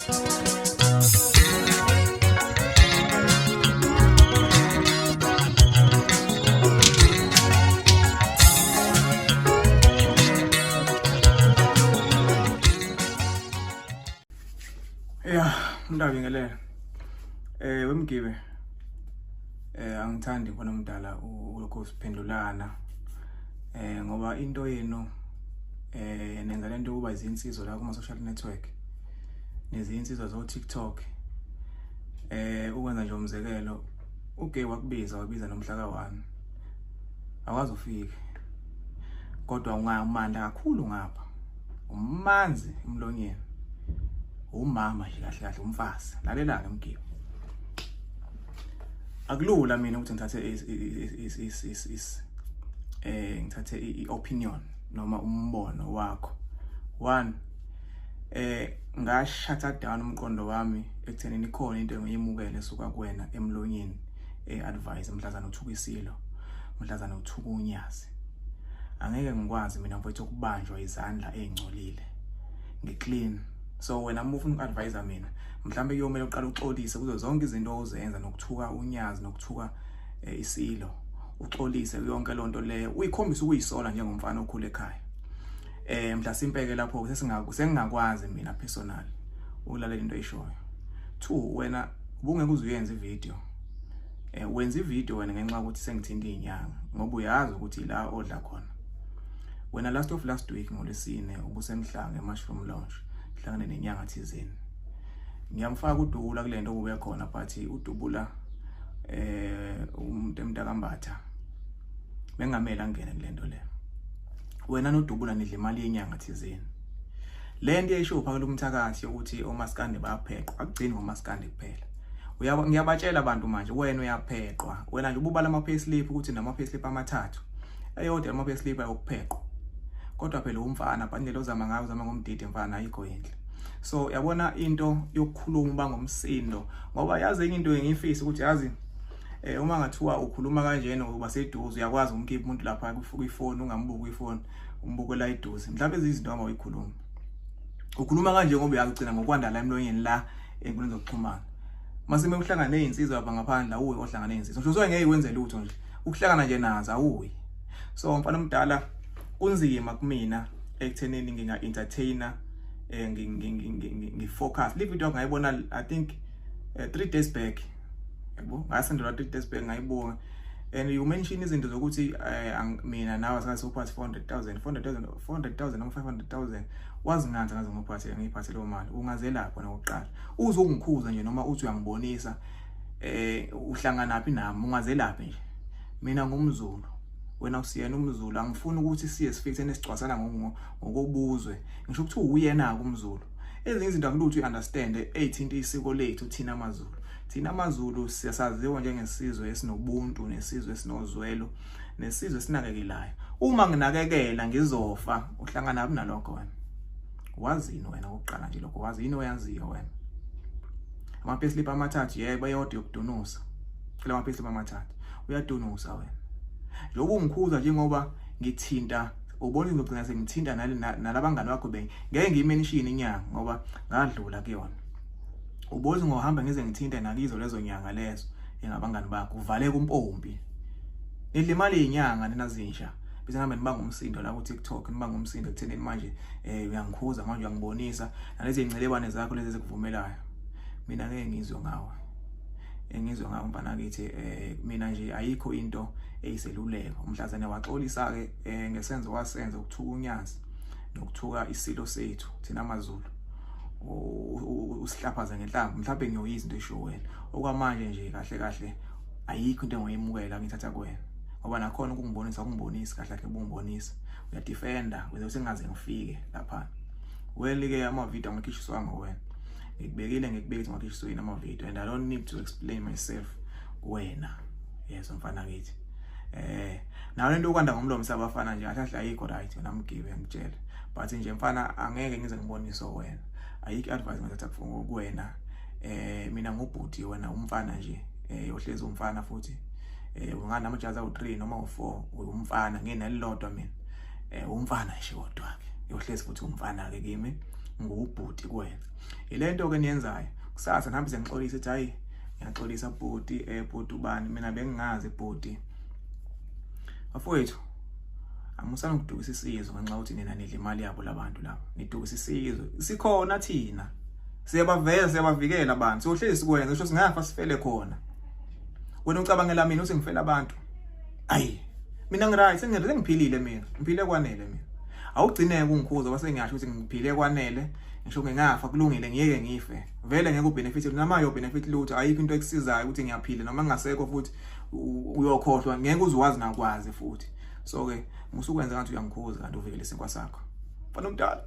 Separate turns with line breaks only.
Ya, ngiyabingelela. Wemgibe. Angithandi khona umdala ulokhu siphendulana. Ngoba into yenu nenza lento kuba izinsizwa la kuma social network. Nezinsizwa zo TikTok. Ukwenza nje umzekelo, uGay wakubiza wabiza nomhla ka1. Awazi ufike. Kodwa ungamandla kakhulu ngapha. Umanzi emlonyeni. Umama nje kahle kahle umfazi. Lalela ke Mgibe. Akulula mina ukuthi ngithathe is ngithathe i-opinion noma umbono wakho. One, ngashutha down umqondo wami ekuthenini ikhona into engiyimukele esuka kuwena emlonyeni, advice mhlazana uthuka isilo, mhlazana uthuka unyazi. Angeke ngikwazi mina mfowethu ukubanjwa izandla ezingcolile, ngiclean. So wena uma ufuna uku-advise mina, mhlawumbe kuyomele uqale uxolise kuzo zonke izinto ozenza nokuthuka unyazi nokuthuka isilo, uxolise yonke lonto leyo, uyikhombise ukuyisola njengomfana okhula ekhaya. Mhla simpeke lapho sengingakwazi mina personal ukulalela into oyishoyo. Two, wena ubungeke uze uyenze ivideo. Wenza ivideo wena ngenxa yokuthi sengithinta izinyanga, ngoba uyazi ukuthi la odla khona. Wena last of last week ngoLwesine ubusemhlanga eMushroom Lounge, hlangane nenyanga thizeni. Ngiyamfaka uDubula kulento kube khona, but uDubula umuntu emntakambatha bengamele angene kulento le. Wena noDubula nidla imali yenyanga thizeni. Le nto eyisho phakela umthakathi ukuthi omaskandi bayapheqwa, akugcini ngomaskandi kuphela. Ngiyabatshela abantu manje, wena uyapheqwa. Wena nje ububala ama payslip ukuthi nama payslip amathathu. Eyodwa ama payslip ayokupheqwa. Kodwa phela umfana bhandlela ozama ngayo, uzama ngomdidi mfana, ayikho yinhle. So yabona into yokukhuluma bangomsindo, ngoba yazi enye into engiyifisa ukuthi yazi uma ngathiwa ukhuluma kanjena uba seduze, uyakwazi ukumkhipha umuntu lapha kwifoni, ungambuki kwifoni, umbukela eduze. Mhlawumbe izinto hamba uyikhuluma. Ukhuluma kanje ngoba uyagcina ngokwanda la emlonyeni la enkundleni zokuxhumana. Mase uhlangana nezinsizwa lapha ngaphandle, awuyi ohlangana nezinsizwa. Ngisho ngeke wenze lutho nje. Ukuhlangana nje nazo awuyi. So mfana omdala, kunzima kumina ekuthenini nginga entertainer, ngifocus. Le video ngayibona I think 3 days back. Yabo, ngasendelwa 3 days back ngayibuka. And you mention izinto zokuthi mina nawe sase uphathe 400,000 400,000 400,000 noma 500,000, wazi ngani ngaze ngiphathe ngiphathe leyo mali? Ungazelapha nokuqala uzongikhuza nje noma uthi uyangibonisa uhlangana phi nami, ungazelaphi nje. Mina ngumZulu, wena usiyena umZulu. Angifuni ukuthi siye sifike nesicwasana ngokobuzwe. Ngisho ukuthi uyena ke umZulu. Ezinye izinto akulutho uunderstand ezithinta isiko lethu thina amaZulu. Thina amaZulu siyasaziwa njengesizwe esinobuntu, nesizwe esinozwelo, nesizwe esinakekelayo. Uma nginakekela ngizofa, uhlangana naphi nalokho wena? Wazini wena okokuqala nje lokho? Wazini oyaziyo wena? Ama payslip amathathu, yebo, eyodwa yokudunusa. Kula ma payslip amathathu uyadunusa wena. Lokhu ungikhuza njengoba ngithinta, ubona ngizogcina sengithinta nalabangani bakho, ngeke ngiyimention inyanga ngoba ngadlula kuyona. Ubozi ngohamba ngize ngithinte nakizo lezo nyanga lezo engabangani bakho, uvaleka umpompi. Nidla imali yenyanga nina zinja. Bese ngihambe nibanga umsindo la ku TikTok, nibanga umsindo ekuthenini manje uyangikhuza manje, uyangibonisa nalezi ngcelebane zakho lezi ezikuvumelayo. Mina ngeke ngizwe ngawe. Engizwe ngawe mfana kithi, mina nje ayikho into eyiseluleko. Mhlazane waxolisa ke ngesenzo wasenza ukuthuka unyazi nokuthuka isilo sethu thina amaZulu. Usihlaphaza ngenhlamba, mhlawumbe ngiyoyiza into esho wena. Okwamanje nje kahle kahle ayikho into engoyimukela ngithatha kuwena, ngoba nakhona ukungibonisa ukungibonisa kahle kahle ubungibonisa uyadefenda ukuze sengaze ngifike lapha. Well ke ama video angakhishiswanga wena, ngikubekile ngikubekile ngakhishiswe yini ama video, and I don't need to explain myself kuwena. Yes mfana kithi, nayo lento okwanda ngomlomo sabafana nje kahle kahle ayikho right wena Mgibe, ngitshele. But nje mfana angeke ngize ngibonise wena, ayikho advice ngathatha kuwena. Mina ngubhuti, wena umfana nje, uhlezi umfana futhi. Ungana amajazi awu3 noma u4, umfana nginelilodwa mina. Umfana nje kodwa ke uyohlezi futhi umfana ke kimi. Ngubhuti kuwena. Ilento ke niyenzayo. Kusasa nihambe sengixolisa, ethi, "Hayi, ngiyaxolisa bhuti, bhuti ubani, mina bengingazi bhuti." Bafowethu, amusana ukudukisa isizwe ngenxa yokuthi nina nidla imali yabo labantu laba. Nidukisa isizwe. Sikhona thina, siyabaveza, siyabavikela abantu. Siyohlezi sikwenza, ngisho singafa sifele khona. Wena ucabangela mina uthi ngifela abantu? Ayi, mina ngiright, sengiphilile mina, ngiphile kwanele mina. Awugcineke ungikhuza base ngiyasho ukuthi ngiphile kwanele. Ngisho ngingafa kulungile, ngiyeke ngife vele, ngeke ubenefit noma yo benefit lutho. Ayikho into ekusizayo ukuthi ngiyaphila noma ngingasekho, futhi uyokhohlwa, ngeke uzwazi nakwazi futhi. So ke musukwenza ngathi uyangikhuza kanti uvikele isinkwa sakho, mfana omdala.